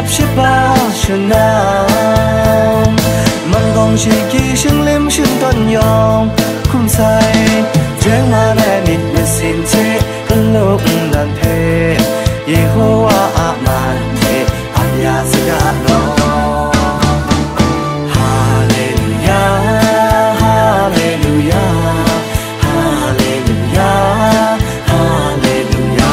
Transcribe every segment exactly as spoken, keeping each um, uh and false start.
Shaba shanang, man gawng shingki shinglim shington yawng, hkum sai, jeng man ai myit masin hte, nlung nnan hpe, Yehowa a man hte, ap ya saga law. Haleluya, haleluya, haleluya, haleluya.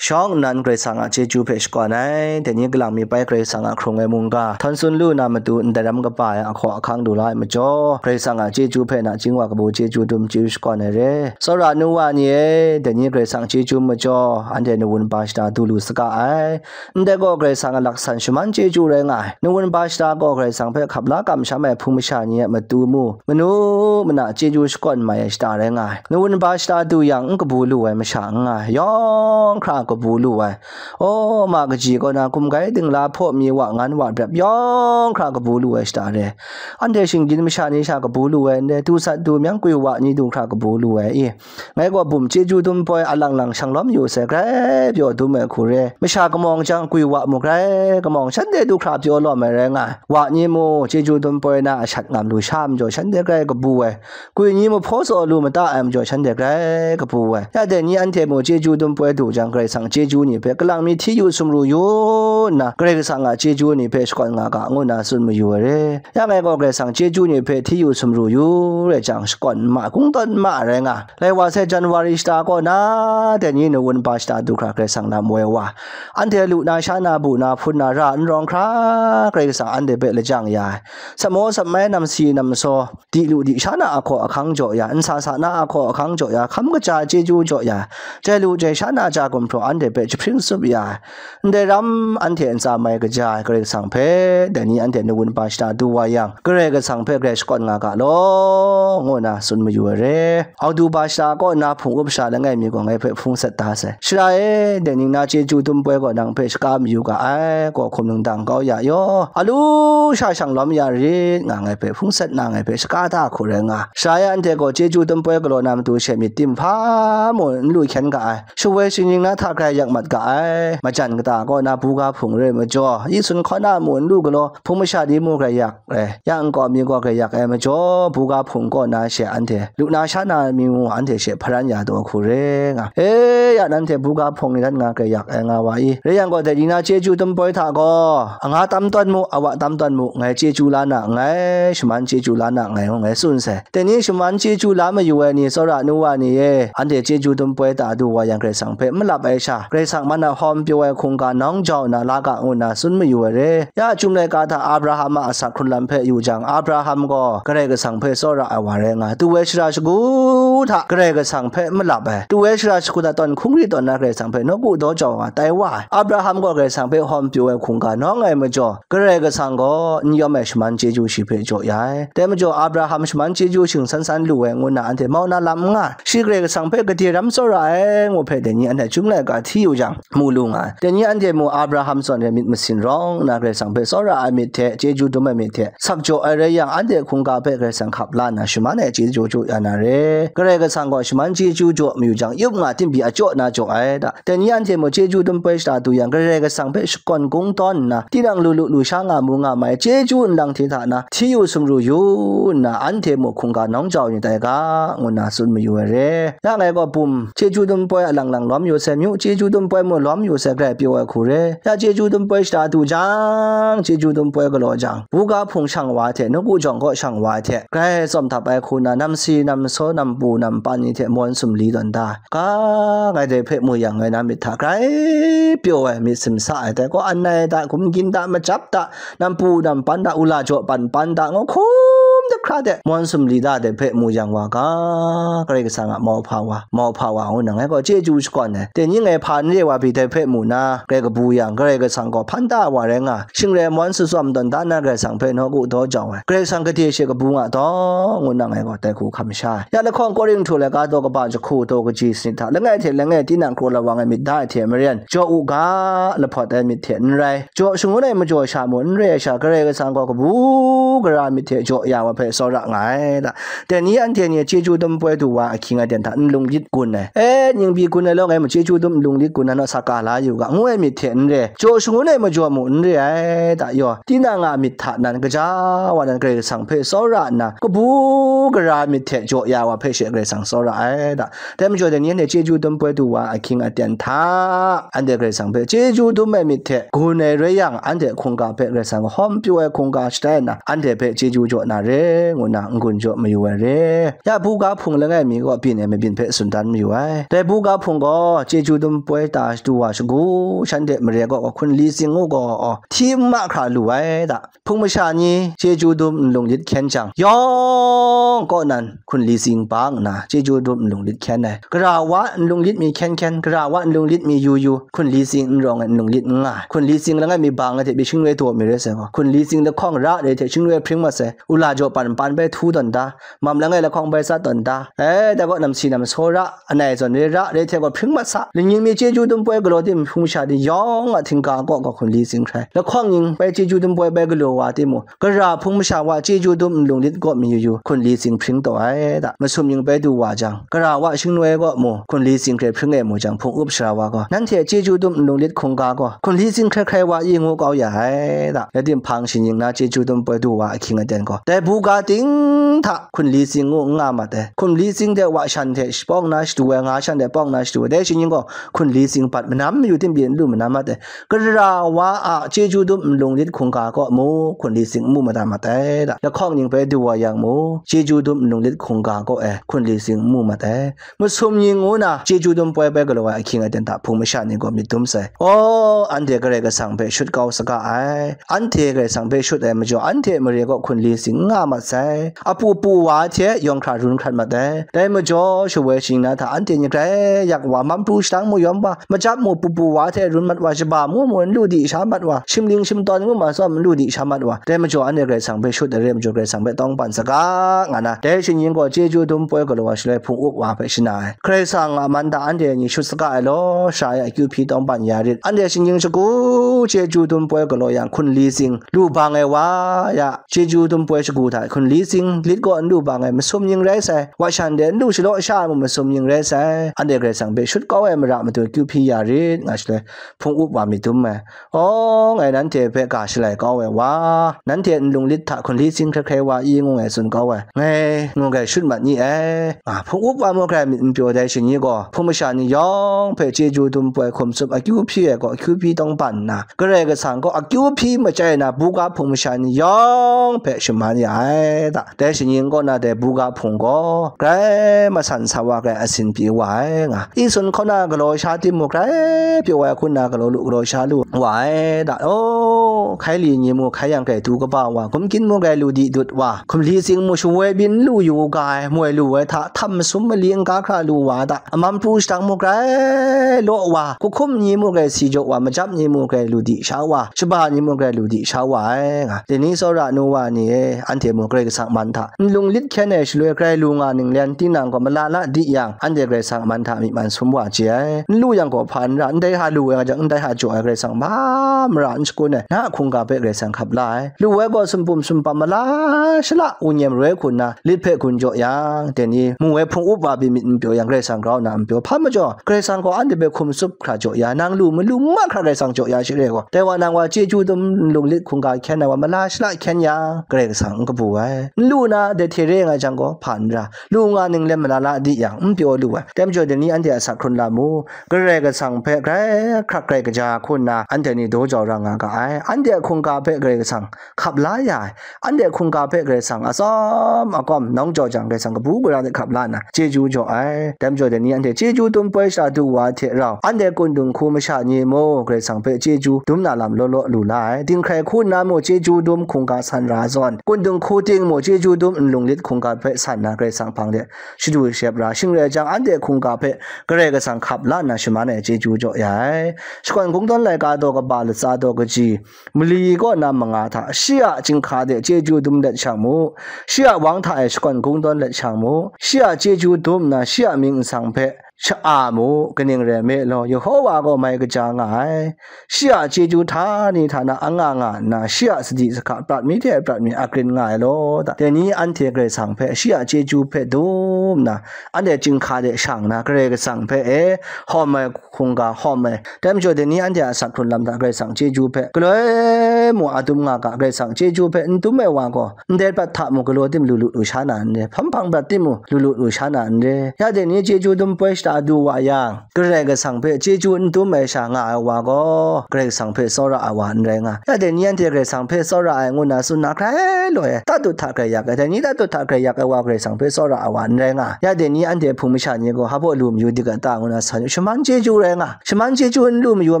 Shawng nnan Karai Kasang a chyeju hpe shakawn ai, dai ni kalang mi bai Karai Kasang a hkrung ai mungga, htawn tsun lu na matu ndai ram kaba ai ahkaw ahkang du la ai majaw, Karai Kasang a chyeju hpe nachying wa kabu chyeju dum chyeju shakawn ai re. Tsawra nu wa ni e, dai ni Karai Kasang chyeju majaw, anhte nawun ba shada du lu saga ai. Ndai gaw Karai Kasang a laksan shaman chyeju rai nga ai. Nawun ba shada gaw Karai Kasang hpe hkap la kamsham ai hpung masha ni a matu mu, manu mana chyeju shakawn mai ai shada rai nga ai. Nawun ba shada du yang n kabu lu ai masha n nga ai, yawng hkra kabu lu ai. Aw, ma kaji kaw na gumgai dingla hpaw mi wa ngan wa brep yawng hkra kabu lu ai shada re. Anhte shinggyim masha ni sha kabu lu ai ndai, du sat du myang gwi wa ni du hkra kabu lu ai i. Ngai gaw bum chyeju dum poi alang lang shang lawm yu sai, grai pyaw dum ai hku re. Masha kamawng jang gwi wa mu grai kamawng shanhte du hkra pyaw lawm ai rai nga ai. Wa ni mu chyeju dum poi na ashat ngam lu sha majaw shanhte grai kabu ai. Gwi ni mu hpaw tsaw lu mata ai majaw shanhte grai kabu ai. Ya dai ni anhte mu chyeju dum poi du jang, Karai Kasang chyeju ni hpe kalang mi hti yu sumru yu nna, Karai Kasang a chyeju ni hpe shakawn nga ga, ngu nna tsun mayu ai re. Ya ngai gaw Karai Kasang chyeju ni hpe hti yu sumru yu rai jang, shakawn n ma, kungdawn n ma rai nga. Lai wa sai January shata kaw na, dai ni nawun ba shata du hkra Karai Kasang lam woi wa, anhte lu na, sha na, bu na, hpun na, ra n rawng hkra, Karai Kasang anhte hpe lajang ya ai. Sat maw sat mai, nam si nam masaw, di lu di sha na ahkaw ahkang jaw ya, nsa sa na ahkaw ahkang jaw ya, hkam kaja chyeju jaw ya, jai lu jai sha na ja gumhpraw anhte hpe jahpring tsup ya ai. Ndai ram, anhte ntsa mai kaja ai Karai Kasang hpe, dai ni anhte nawun ba shata du wa yang, Karai Kasang hpe grai shakawn nga ga law, ngu nna tsun mayu ai re. Audu ba shata kaw na hpung up sha langai mi gaw ngai hpe hpung set da sai. Sara e, dai ning na chyeju dum poi gaw nang hpe shaka mayu ga ai, gaw hkum ningdang kau ya yaw, alu sha shang lawm ya rit, nga ngai hpe hpung set na ngai hpe shaka da hku rai nga. Sara e anhte gaw chyeju dum poi galaw na matu she myit tim hpa mu n lu hkyen ga ai. Shawoi shingning na hta grai yak mat ga ai. Majan kata kaw na buga hpung re majaw, yi sun hkaw na mu n lu galaw, hpung masha ni mu grai yak ai. Ya nkau mi gaw grai yak ai majaw, buga hpung kaw na she anhte, lu na sha na mi mu anhte she hparan ya taw hku re nga. E, ya nanhte buga hpung ni dan nga grai yak ai nga wa i? Rai yang gaw, dai ni na chyeju dum poi hta gaw, anga tam tawn mu, awa tam tawn mu, ngai chyeju la na nngai, shaman chyeju la na nngai, ngu ngai tsun sai. Dai ni shaman chyeju la mayu ai ni, tsawra nu wa ni e, anhte chyeju dum poi ta du wa yang, Karai Kasang hpe malap ai sha, Karai Kasang man a hawm pyaw ai hkungga nawng jau na la ga, ngu nna tsun mayu ai re. Ya, Chyum laika hta Abraham a asak hkrun lam hpe yu jang, Abraham gaw Karai Kasang hpe tsawra ai wa rai nga, tu ai shara shagu hta Karai Kasang hpe malap ai, tu ai shara shagu hta tawn hkungri tawn na Karai Kasang hpe nawku daw jau nga tai wa ai. Abraham gaw Karai Kasang hpe hawm pyaw ai hkungga nawng ai majaw, Karai Kasang gaw n yawm ai shaman chyeju shi hpe jaw ya ai. Dai majaw, Abraham shaman chyeju shing san san lu ai ngu nna anhte mau na lam n nga ai. Shi Karai Kasang hpe gade ram tsawra ai ngu hpe dai ni anhte Chyum laika hti yu jang, mu lu nga ai. Dai ni anhte mu Abraham zawn re myit masin rawng nna Karai Kasang hpe tsawra ai myit hte, chyeju dum ai myit hte, sak jaw ai rai yang, anhte hkungga hpe Karai Kasang hkap la nna shaman ai chyeju jaw ya na re. Karai Kasang gaw shaman chyeju jaw mayu jang, yup nga, tinbyi a jaw na jaw ai ta? Dai ni anhte mung chyeju dum poi shata du yang, Karai Kasang hpe shakawn kungdawn nna, tinang lu lu lu sha nga mu nga mai, chyeju nlang hte hta na, hti yu sumru yu nna, anhte mung hkungga nawng jau ni tai ga, ngu nna tsun mayu ai re. Ya ngai gaw bum, chyeju dum poi alang lang lawm yu sai myu, chyeju dum poi mung lawm yu sai grai pyaw ai hku re. Ya chyeju dum poi shata du jang, chyeju dum poi galaw jang, buga hpung shang wa hte, nawku jawng kaw shang wa hte, grai tsawm htap ai hku nna, nam si, nam masaw, nam pu, nam pan ni hte mawn sumli tawn da. Ga, ngai dai hpe mu yang, ngai na myit hta grai pyaw ai, myit simsa ai, dai gaw an ai da, gumgin da, macap da, nam pu nam pan da, ula jaw pan pan da, ngu hkum da hkra de, mawn sumli da, dai hpe mu yang wa ga, Karai Kasang a mauhpa wa, mauhpa wa ngu nna ngai gaw chyeju shakawn ai. Dai ni ngai hpa n re wa pyi dai hpe mu na, grai kabu yang, Karai Kasang gaw hpan da wa rai nga, shing rai mawn sitsawm tawn da na Karai Kasang hpe nawku daw jau ai. Karai Kasang gade she kabu nga taw, ngu nna ngai gaw dai hku hkam sha ai. Ya lahkawng Korinhtu laika daw kaba jahku daw kaji sanit hta, langai hte langai tinang kraw lawang ai myit da ai hte maren, jaw u ga, lahpawt ai myit hte n rai, jaw shangun ai majaw sha mung n re ai sha, Karai Kasang gaw kabu gara myit hte jaw ya wa hpe tsawra nga ai da. Dai ni anhte ni chyeju dum poi du wa ahkying aten hta nlung lit gun ai, e, ningpyi gun ai lawng e mu chyeju dum nlung lit gun ai naw sa ka la yu ga, ngu ai myit hte n re, jaw shangun ai majaw mu n re ai da. Yaw, tinang a myit hta nan, gaja wa nan Karai Kasang hpe tsawra nna, kabu gara myit hte jaw ya wa hpe she Karai Kasang tsawra ai da. Dai majaw dai ni anhte chyeju dum poi du wa ahkying aten hta, anhte Karai Kasang hpe chyeju dum ai myit hte gun ai rai yang, anhte hkungga hpe Karai Kasang kahkawm pyaw ai hkungga shatai nna, anhte hpe chyeju jaw na re, ngu nna n-gun jaw mayu ai re. Ya, buga hpung langai mi gaw byin ai mabyin hpe tsun dan mayu ai. Dai buga hpung gaw chyeju dum poi ta du wa shagu, shanhte mare kaw gaw hkunli tsing u gaw, hti n mahkra lu ai da. Hpung masha ni chyeju dum nlung lit hkyen jang, yawng kaw nan hkunli tsing bang nna, chyeju dum nlung lit hkyen ai. Gara wa nlung lit mi hkyen hkyen, gara wa nlung lit mi yu yu, hkunli tsing n rawng ai nlung lit n nga ai. Hkunli tsing langai mi bang ai hte pyi shingnoi taw mi rai sai gaw, hkunli tsing lahkawng ra re hte shingnoi hpring mat sai, ula jaw pan pan bai htu tawn da, mam langai lahkawng bai tsat tawn da, e, dai gaw namsi namsaw ra, anai zawn re ra, re hte gaw hpring mat sa. Lingning mi chyeju dum poi galaw tim hpung masha ni yawng a htingga kaw gaw hkunli tsing hkrai. Lahkawng ning bai chyeju dum poi bai galaw wa timung, gara hpung masha wa chyeju dum nlung lit gaw mayu yu, hkunli tsing hpring taw ai da. Masum ning bai du wa jang, gara wa shingnoi gaw mu, hkunli tsing hkrai hpring ai mu jang, hpung up sara wa gaw, nanhte chyeju dum nlung lit hkungga gaw, hkunli tsing hkrai hkrai wa i ngu kau ya ai da. Ya tim hpang shaning na chyeju dum poi du wa ahkying aten gaw, dai buga ting hta hkunli tsing ngu n nga mat ai. Hkunli tsing de wa shan hte shapawng na shadu ai, nga shan de pawng na shadu ai. Dai shaning gaw hkunli tsing bat manam mayu tim pyi n lu manam mat ai. Gara wa a chyeju dum nlung lit hkungga kaw mu, hkunli tsing n mu mada mat ai da. Lahkawng ning bai du wa yang mu, chyeju dum nlung lit hkungga kaw e hkunli tsing n mu mat ai. Masum ning ngu na chyeju dum poi bai galaw ai ahkying aten hta hpung masha ni gaw myit dum sai. Aw, anhte Karai Kasang hpe shut kau saga ai. Anhte Karai Kasang hpe shut ai majaw, anhte mare kaw hkunli tsing n nga mat sai. Apu pu wa hte yawng hkra run hkrat mat ai. Dai majaw, shawoi shaning na hta anhte ni grai yak wa, mam pru shadang mu yawm wa, machyap mu pupu wa hte run mat wa, shaba mu mu n lu di sha mat wa, shimling shimtawn mu ma tsawm n lu di sha mat wa, dai majaw anhte Karai Kasang hpe shut ai re majaw, Karai Kasang hpe tawng ban saga, nga na, dai shaning gaw chyeju dum poi galaw wa shaloi hpung up wa hpe shana ai. Karai Kasang a man hta anhte ni shut saga ai law, sha e akyu hpyi tawng ban ya rit. Anhte shaning shagu chyeju dum poi galaw yang, hkunli tsing lu bang ai wa ya, chyeju dum poi shagu hta hkunli tsing lit gaw n lu bang ai masum ning rai sai, wa shan de n lu shalaw sha ai mu masum ning rai sai, anhte Karai Kasang hpe shut kau ai mara matu akyu hpyi ya rit, nga shaloi hpung up wa myit dum ai. Aw, ngai nanhte hpe ga shalai kau ai wa, nanhte nlung lit hta hkunli tsing hkrai hkrai wa i ngu ngai tsun kau ai, ngai ngu ngai shut mat ni ai, nga hpung up wa mu grai myit n pyaw dai shaning gaw, hpung masha ni yawng hpe chyeju dum poi hkum tsup akyu hpyi ai gaw akyu hpyi tawng ban nna, Karai Kasang gaw akyu hpyi machyai na buga hpung masha ni yawng hpe shaman ya ai da. Dai shaning kaw na dai buga hpung gaw grai masan sa wa, grai asin pyi wa ai nga. Isun hkaw na galaw sha timung grai pyaw ai hku nna galaw lu galaw sha lu wa ai da. O, hkai li ni mu hkai yang grai du kaba wa, gumgyin mu grai lu di dut wa, hkumli tsing mu shawoi byin lu yu ga ai, moi lu ai hta htam masum mali n ga hkra lu wa da. Aman pru shadang mu grai law wa, hkuhkum ni mu grai si jaw wa, machyap ni mu grai lu di sha wa, shaba ni mu grai lu di sha wa ai nga. Dai ni tsawra nu wa ni e, anhte mu Karai Kasang man hta nlung lit hkyen ai shaloi grai lu nga ninglen, tinang gaw mala la di yang, anhte Karai Kasang man hta myi man sum wa chye ai. N lu yang gaw hpa n ra, ndai ha lu ai nga jang, ndai ha jaw ai Karai Kasang mara mara n shakun ai, na a hkungga hpe Karai Kasang hkap la ai. Lu ai gaw sumpum sumpam mala shala wu nyem roi hku nna, lit hpe gun jaw yang, dai ni mu ai hpung up wa pyi myit n pyaw yang, Karai Kasang grau nna n pyaw. Hpa majaw, Karai Kasang gaw anhte hpe hkum tsup hkra jaw ya, nang lu malu mahkra Karai Kasang jaw ya shi re gaw, dai wa nang wa chyeju dum nlung lit hkungga hkyen ai wa mala shala hkyen yang, Karai Kasang n kabu ai. N lu na dai hte re nga jang gaw, hpa n ra, lu nga ninglen mala la di yang, n pyaw lu ai. Dai majaw, dai ni anhte a sa hkrun la mu, Karai Kasang hpe grai hkrak grai kaja hku nna, anhte ni daw jau ra nga ga ai. Anhte a hkungga hpe Karai Kasang hkap la ya ai. Anhte hkungga hpe Karai Kasang atsawm akawm nawng jaw jang, Karai Kasang kabu gara de hkap la nna, chyeju jaw ai. Dai majaw, dai ni anhte chyeju dum poi sha du wa hte rau, anhte kundung hku masha ni mu, Karai Kasang hpe chyeju dum na lam law law lu la ai. Dinghkrai hku nna mu, chyeju dum hkungga san ra zawn, kundung hku ting mu, chyeju dum nlung lit hkungga hpe san na, Karai Kasang hpang de shadu shep ra, shing rai jang, anhte hkungga hpe Karai Kasang hkap la nna shaman ai chyeju jaw ya ai. Shakawn Kungdawn laika daw kaba latsa daw kaji, mali kaw na manga hta, shi a chyinghka de chyeju dum let shang mu, shi a wang hta e shakawn kungdawn let shang mu, shi a chyeju dum nna, shi a mying nsang hpe sha-a mu, kaning rai nme law, Yehowa gaw mai kaja nga ai. Shi a chyeju htani htana anga nga nna, shi a sadi sahka prat mi hte prat mi a grin nga ai law, ta. Dai ni anhte Karai Kasang hpe, shi a chyeju hpe dum nna, anhte chyinghka de shang nna, Karai Kasang hpe e hawm ai hkungga hawm ai. Dai majaw, dai ni anhte a asak hkrun lam hta Karai Kasang chyeju hpe galoi mu a dum nga ga, Karai Kasang chyeju hpe n dum ai wa gaw, ndai prat hta mu galaw tim lu lut lu sha na n re, hpang hpang prat tim mu lu lut lu sha na n re. Ya dai ni chyeju dum poi shada du wa yang, Karai Kasang hpe chyeju n dum ai sha nga ai wa gaw, Karai Kasang hpe tsawra ai wa n rai nga. Ya dai ni anhte Karai Kasang hpe tsawra ai ngu nna tsun na hkrai loi ai, tatut hta grai yak ai, dai ni tatut hta grai yak ai wa Karai Kasang hpe tsawra ai wa n rai nga. Ya dai ni anhte hpung masha ni gaw, hpa baw lu mayu dik a ta ngu nna san, shaman chyeju rai nga. Shaman chyeju n lu mayu ai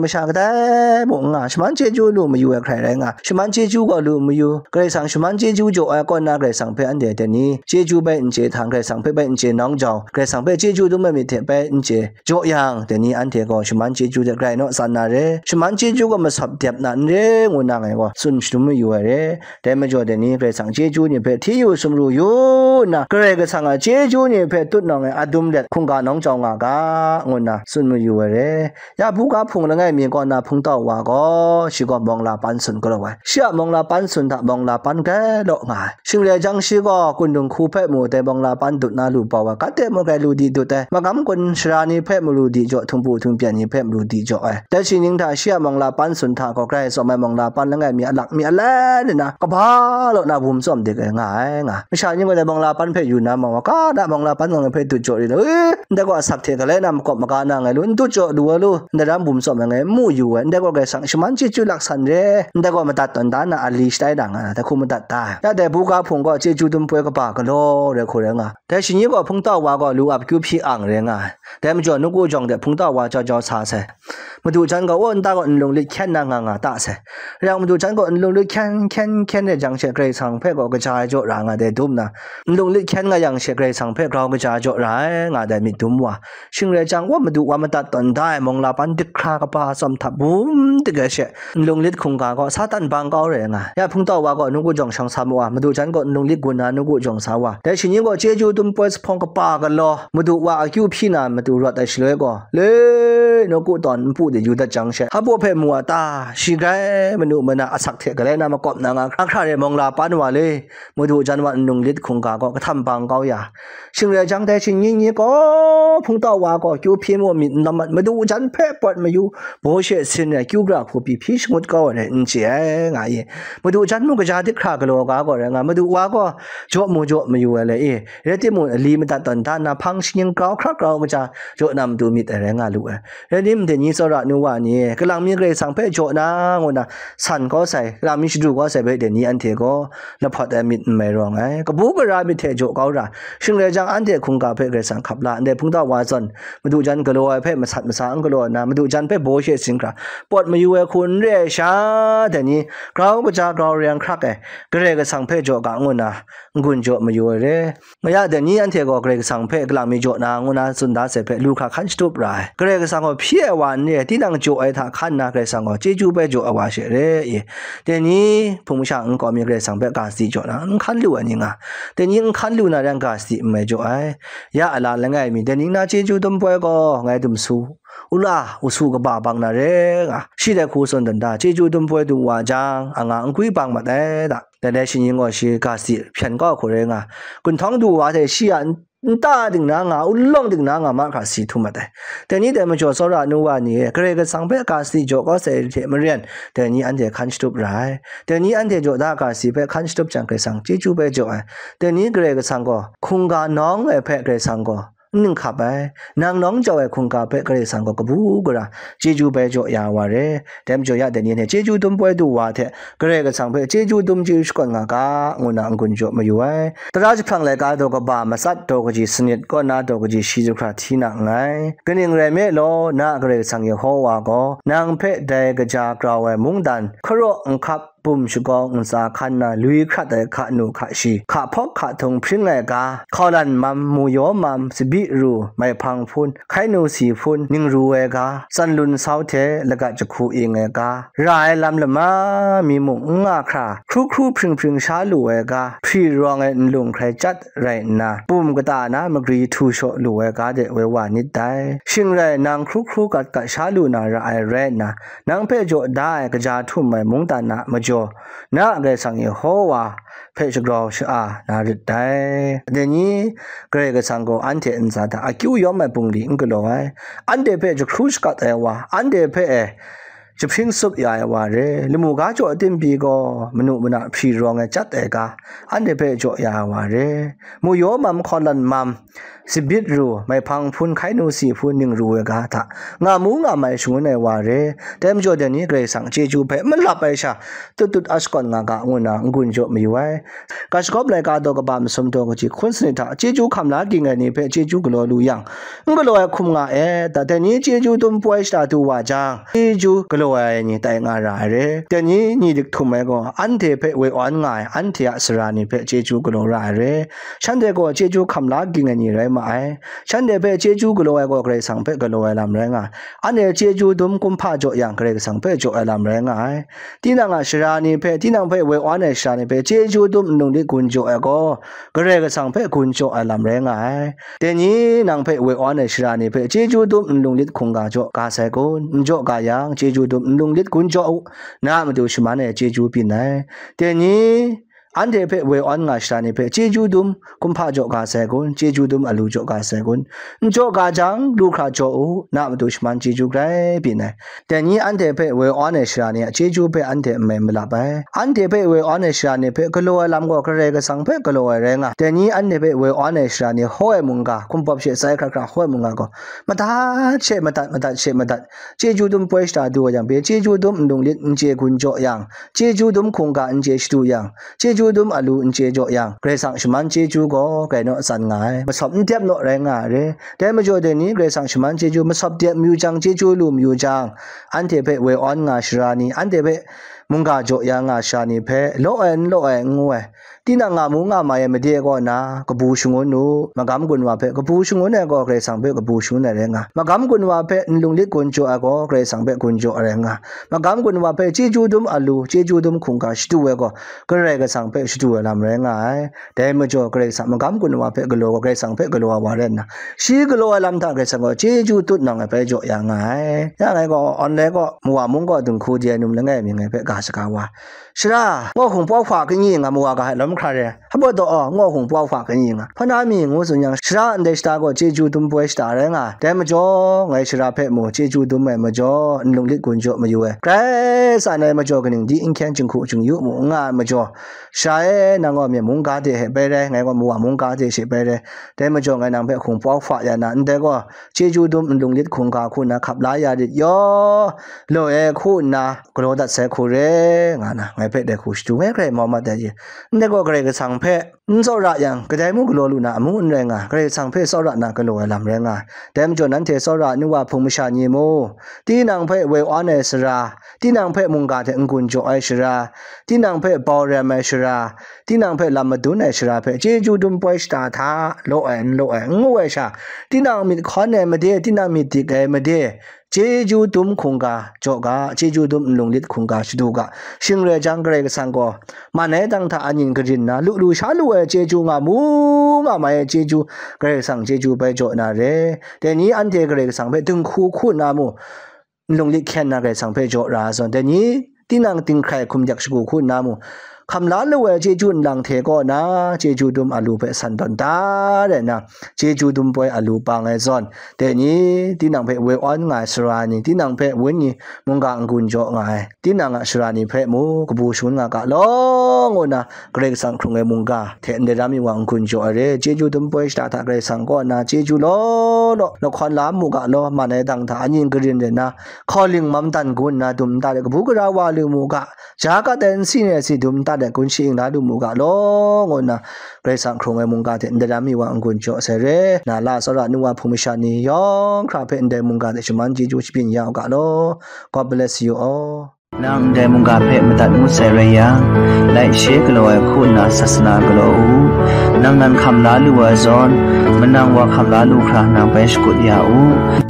masha kadai mung n nga, shaman chyeju lu mayu ai hkrai rai nga. Shaman chyeju gaw lu mayu, Karai Kasang shaman chyeju jaw ai kaw na Karai Kasang hpe anhte dai ni chyeju bai n chye htang, Karai Kasang hpe bai n chye nawng jau, Karai Kasang hpe chyeju dum ai myit hte bai n chye jaw yang, dai ni anhte gaw shaman chyeju hte grai naw tsan na re, shaman chyeju gaw masawp dep na n re, ngu na ngai gaw tsun shadum mayu ai re. Dai majaw dai ni Karai Kasang chyeju ni hpe hti yu sumru yu nna, Karai Kasang a chyeju ni hpe tut nawng ai adum let hkungga nawng jau nga ga, ngu nna tsun mayu ai re. Ya buga hpung langai mi kaw na hpungtau wa gaw, shi gaw mawng la pan sun galaw ai. Shi a mawng la pan sun hta mawng la pan grai law nga ai. Shing rai jang, shi gaw kunung hku hpe mu dai mawng la pan dut na lu bau ai, kat de mu grai lu di dut ai, magam kun sara ni hpe mu lu di jaw, htumpu htumpyan ni hpe mu lu di jaw ai. Dai shi ning hta shi a mawng la pan sun hta gaw, grai tsawm ai mawng la pan langai mi a lak mi a lai nna, kaba law na bum tsawm dik ai nga ai nga. Masha ni gaw dai mawng la pan hpe yu na mawa, ka na mawng la pan ngai hpe dut jaw ri law, e, ndai gaw asak hte galai na makawp maga na ngai lu, n dut jaw lu ai lu, ndai ram bum tsawm ai ngai mu yu ai, ndai gaw Karai Kasang shaman chyeju laksan re, ndai gaw madat tawn da na ali shatai da nga na, dai hku madat da. Ya dai buga hpung gaw chyeju dum poi kaba galaw rai hku rai nga. Dai shani gaw hpungtau wa gaw lu ap kyu hpyi ang rai nga ai. Dai majaw nawku jawng de hpungtau wa jau jau sa sai. Madu jan gaw, "O, nta gaw nlung lit hkyen na nga nga ta sai." Rai yang, madu jan gaw nlung lit hkyen, hkyen, hkyen rai jang she, Karai Kasang hpe gaw kaja ai jaw ra nga dai dum na, nlung lit hkyen nga yang she, Karai Kasang hpe grau kaja ai jaw ra ai nga dai myit dum wa. Shing rai jang, wa madu wa madat tawn da ai mawng la pan dik hkra kaba tsawm hta bum dik ai she, nlung lit hkungga gaw Satan bang kau rai nga. Ya hpungtau wa gaw nawku jawng shang sa mu wa, madu jan gaw nlung lit gun na nawku jawng sa wa. Dai shani gaw chyeju dum poi zuphpawng kaba galaw, madu wa akyu hpyi na madu rawt ai shaloi gaw, le nawku tawn npu de yu dat jang she, hpa baw hpe mu wa ta, shi grai manu mana asak hte galai na makawp na nga hkra hkra re mawng la pan wa le, madu jan wa nlung lit hkungga gaw kahtam bang kau ya. Shing rai jang, dai shani ni gaw hpungtau wa gaw kyu hpyi mu myit n lam mat, madu jan hpe pawt mayu, baw she sin ai kyu gara hku pyi hpyi shangut kau ai rai n chye ai nga i. Madu jan mung kaja dik hkra galaw ga gaw rai nga, madu wa gaw jaw mu jaw mayu ai le i, rai timung, ali madat tawn da nna hpang shinggyim grau hkra grau kaja jaw na matu myit ai rai nga lu ai. Rai tim, dai ni tsawra nu wa ni, kalang mi Karai Kasang hpe jaw na ngu na san kau sai, kalang mi shadu kau sai bai, dai ni anhte gaw lahpawt ai myit n mai rawng ai. Kabu gara myit hte jaw kau ra, shing rai jang, anhte hkungga hpe Karai Kasang hkap la, ndai hpungtau wa zawn, madu jan galaw ai hpe masat masa n galaw nna, madu jan hpe baw she sin hkra pawt mayu ai hku n re ai sha, dai ni grau kaja grau rai hkrak ai, Karai Kasang hpe jaw ga ngu na n-gun jaw mayu ai re. Nga ya, dai ni anhte gaw Karai Kasang hpe kalang mi jaw na ngu na tsun da sai hpe, lu hkra hkan shatup ra ai. Karai Kasang gaw hpyi ai wa n re ai, tinang jaw ai hta hkan nna, Karai Kasang gaw chyeju bai jaw ai wa she re i. Dai ni hpung masha nkau mi Karai Kasang hpe ga sadi jaw na n hkan lu ai ni nga, dai ni n hkan lu na rai yang, ga sadi n mai jaw ai. Ya a la langai mi, dai ning na chyeju dum poi gaw ngai dum su, u la, u su kaba bang na re nga, shi dai hku tsun dan da, chyeju dum poi du wa jang, a nga n gwi bang mat ai da. Dai dai shi ni gaw shi ga sadi hpyen kau hku rai nga, gunhtawng du wa hte shi a n-, nta ding na nga, ulawng ding na nga mahkra si htum mat ai. Dai ni dai majaw tsawra nu wa ni e, Karai Kasang hpe ga sadi jaw kau sai hte maren, dai ni anhte hkan shatup ra ai. Dai ni anhte jaw da ga sadi hpe hkan shatup jang, Karai Kasang chyeju bai jaw ai. Dai ni Karai Kasang gaw hkungga nawng ai hpe Karai Kasang gaw n ninghkap ai, nang nawng jau ai hkungga hpe Karai Kasang gaw kabu gara chyeju bai jaw ya wa re. Dai majaw ya dai ni hte chyeju dum poi du wa hte, Karai Kasang hpe chyeju dum chyeju shakawn nga ga, ngu na n-gun jaw mayu ai. Tara jahprang laika daw kaba matsat daw kaji sanit kaw na daw kaji shi zahkra hti na nngai. Kaning rai nme law, na a Karai Kasang Yehowa gaw nang hpe dai kaja grau ai mungdan hkaraw nhkap bum shagawng ntsa hkan na, lui hkrat ai hka nu hka shi, hka hpawk hka htung hpring ai ga, hkaulan mam, muyaw mam, sabi ru, maihpang hpun, hkai nu si hpun, ning ru ai ga, tsan lun sau hte lagat jahku ing ai ga, ra ai lam lama mi mung n nga hkra, hkru hkru hpring hpring sha lu ai ga, hpri rawng ai nlung hkrai chyat rai nna, bum kata na magri htu shaw lu ai ga de woi wa nit dai. Shing rai nang hkru hkru gat gat sha lu na ra ai rai nna, nang hpe jaw da ai kaja htum ai mungdan a majaw, na Karai Kasang Yehowa hpe shagrau sha-a na rit dai. Dai ni, Karai Kasang gaw anhte ntsa hta akyu yawm ai bungli n galaw ai, anhte hpe jahkru shakat ai wa, anhte hpe e jahpring sup ya ai wa re, lamu ga jaw tim pyi gaw, manu mana hpri rawng ai chyat ai ga, anhte hpe jaw ya ai wa re, muyaw mam, hkaulan mam, sabit ru, maihpang hpun, hkai nu si hpun, ning ru ai ga hta, nga mu nga mai shangun ai wa re, dai majaw dai ni Karai Kasang chyeju hpe malap ai sha, tut tut a shakawn nga ga, ngu nna n-gun jaw mayu ai. Ga shagawp laika daw kaba masum daw kaji hkun sanit hta chyeju hkam la ging ai ni hpe chyeju galaw lu yang, n galaw ai hkum nga e, dai ni chyeju dum poi shada du wa jang, chyeju galaw ai ni tai nga ra ai re. Dai ni, ni dik htum ai gaw, anhte hpe woi awn nga ai, anhte a sara ni hpe chyeju galaw ra ai re. Shanhte gaw chyeju hkam la ging ai ni rai ma ai. Shanhte hpe chyeju galaw ai gaw, Karai Kasang hpe galaw ai lam rai nga ai. Anhte chyeju dum kumhpa jaw yang, Karai Kasang hpe jaw ai lam rai nga ai. Tinang a sara ni hpe, tinang hpe woi awn ai sara ni hpe, chyeju dum nlung lit gun jaw ai gaw, Karai Kasang hpe gun jaw ai lam rai nga ai. Dai ni, nang hpe woi awn ai sara ni hpe, chyeju dum nlung lit hkungga jaw ga sai kun? N jaw ga yang, chyeju dum nlung lit gun jaw u, na a matu shaman e chyeju byin ai. Dai ni, anhte hpe woi awn nga sara ni hpe, chyeju dum kumhpa jaw ga sai kun? Chyeju dum alu jaw ga sai kun? N jaw ga jang, lu hkra jaw u, na a matu shaman chyeju grai byin ai. Dai ni, anhte hpe woi awn ai sara ni a chyeju hpe anhte n mai malap ai. Anhte hpe woi awn ai sara ni hpe galaw ai lam gaw, Karai Kasang hpe galaw ai rai nga ai. Dai ni, anhte hpe woi awn ai sara ni hkaw ai mungga, hkumpawp she tsai hkra hkra hkaw ai mungga gaw, madat she madat, madat she madat, chyeju dum poi shada du wa yang pyi, chyeju dum nlung lit n chye gun jaw yang, chyeju dum hkungga n chye shadu yang, chyeju dum alu n chye jaw yang, Karai Kasang shaman chyeju gaw grai naw tsan nga ai, masawp n dep naw rai nga ai re. Dai majaw dai ni, Karai Kasang shaman chyeju masawp dep mayu jang, chyeju lu mayu jang, anhte hpe woi awn nga sara ni, anhte hpe mungga jaw ya nga sara ni hpe, law ai n law ai n ngu ai, tinang nga mu nga mai ai made kaw na kabu shangun u. Magam gun wa hpe kabu shangun ai gaw, Karai Kasang hpe kabu shangun ai rai nga ai. Magam gun wa hpe nlung lit gun jaw ai gaw, Karai Kasang hpe gun jaw ai rai nga ai. Magam gun wa hpe chyeju dum alu, chyeju dum hkungga shadu ai gaw, Karai Kasang hpe shadu ai lam rai nga ai. Dai majaw, Karai Kasang magam gun wa hpe galaw gaw, Karai Kasang hpe galaw ai wa rai nna, shi galaw ai lam hta Karai Kasang gaw chyeju tut nang ai hpe jaw ya nga ai. Ya ngai gaw, online gaw, mawa mung gaw dinghku di ai num langai mi ngai hpe ga saga wa, Sara, ngaw hkungpawk hpa kanyi nga mawa ga ai lawm hkra re, hpa daw aw, ngaw hkungpawk hpa kanyi nga, hpa na mi ngu tsun yang, sara ndai shada gaw chyeju dum poi shada rai nga ai. Dai majaw, ngai sara hpe mu chyeju dum ai majaw, nlung lit gun jaw mayu ai. Grai tsan ai majaw, kaning di n hkyen jinghku jingyu mu n nga ai majaw, sara e, nang gaw myen mungga de hpe bai rai, ngai gaw mawa mungga de she bai rai. Dai majaw, ngai nang hpe hkungpawk hpa ya na, ndai gaw, chyeju dum nlung lit hkungga hku nna hkap la ya rit yaw, law e hku nna galaw dat sai hku re, nga na, ngai hpe dai hku shadu ai, grai mau mat ai ji. Ndai gaw, Karai Kasang hpe n tsawra yang, kadai mung galaw lu na amu n rai nga, Karai Kasang hpe tsawra na galaw ai lam rai nga ai. Dai majaw, nanhte tsawra ai nu wa hpung masha ni mu, tinang hpe woi awn ai sara, tinang hpe mungga hte n-gun jaw ai sara, tinang hpe bau rem ai sara, tinang hpe lam madun ai sara hpe chyeju dum poi shada hta, law ai n law ai n ngu ai sha, tinang myit hkawn ai made, tinang myit dik ai made, chyeju dum hkungga jaw ga, chyeju dum nlung lit hkungga shadu ga, shing rai jang, Karai Kasang gaw man ai dang hta anyin karin nna, lu lu sha lu ai chyeju, nga mu nga mai ai chyeju, Karai Kasang chyeju bai jaw na re. Dai ni, anhte Karai Kasang hpe dinghku hku nna mu, nlung lit hkyen na Karai Kasang hpe jaw ra ai zawn, dai ni, tinang dinghkrai hkum yak shagu hku nna mu, hkam la lu ai chyeju nlang hte kaw na, chyeju dum alu hpe san tawn da rai nna, chyeju dum poi alu pang ai zawn, dai ni, tinang hpe woi awn nga ai sara ni, tinang hpe wun ni mungga n-gun jaw nga ai, tinang a sara ni hpe mu kabu shangun nga ga law, ngu nna, Karai Kasang hkrung ai mungga hte ndai ram mi wa n-gun jaw ai re. Chyeju dum poi shada hta Karai Kasang kaw na chyeju law law, lahkawn la mu ga law, man ai dang hta anyin karin rai nna, hkauling mam dan gun nna dum nta de kabu gara wa lu mu ga, ja gat ai nsi nai si dum nta de gun shi-ing la lu mu ga law, ngu nna, Karai Kasang hkrung ai mungga hte ndai ram mi wa n-gun jaw sai re. Na la tsawra ai nu wa hpung masha ni yawng hkra hpe ndai mungga hte shaman chyeju shabyin ya u ga law. God bless you all. Nang ndai mungga hpe madat ngut sai rai yang, laishe galaw ai hku nna sasana galaw u. Nang nan hkam la lu ai zawn, manang wa hkam la lu hkra nang bai shakut ya u.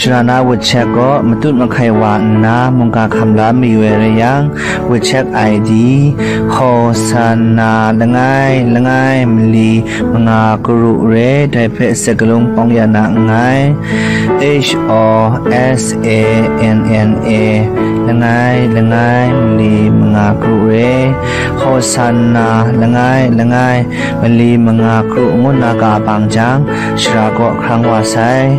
Shara na wut chek gaw matut mahkai wa nna mungga hkam la mayu ai rai yang, wut chek I D, Hosanna langai langai mali manga karu re, dai hpe sakalung pawng ya na nngai. H O S A N N A, langai langai mali manga karu re, Hosanna langai langai mali manga karu ngu na ka bang jang, shara kaw hkrang wa sai.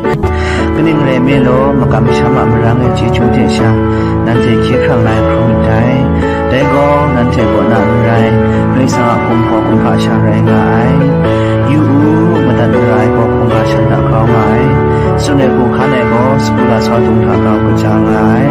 Kaning rai mi law, makam masham a marang e chyeju hte sha, nanhte hkye hkrang lai hkrum ndai. Dai gaw, nanhte kaw na n rai, Karai Kasang a hkum gaw kumhpa sha rai nga ai. Yu u, madat mara ai gaw hkungga shan hta grau nga ai. Tsun ai hku hkan ai gaw, sagu lasau dung hta grau kaja nga ai.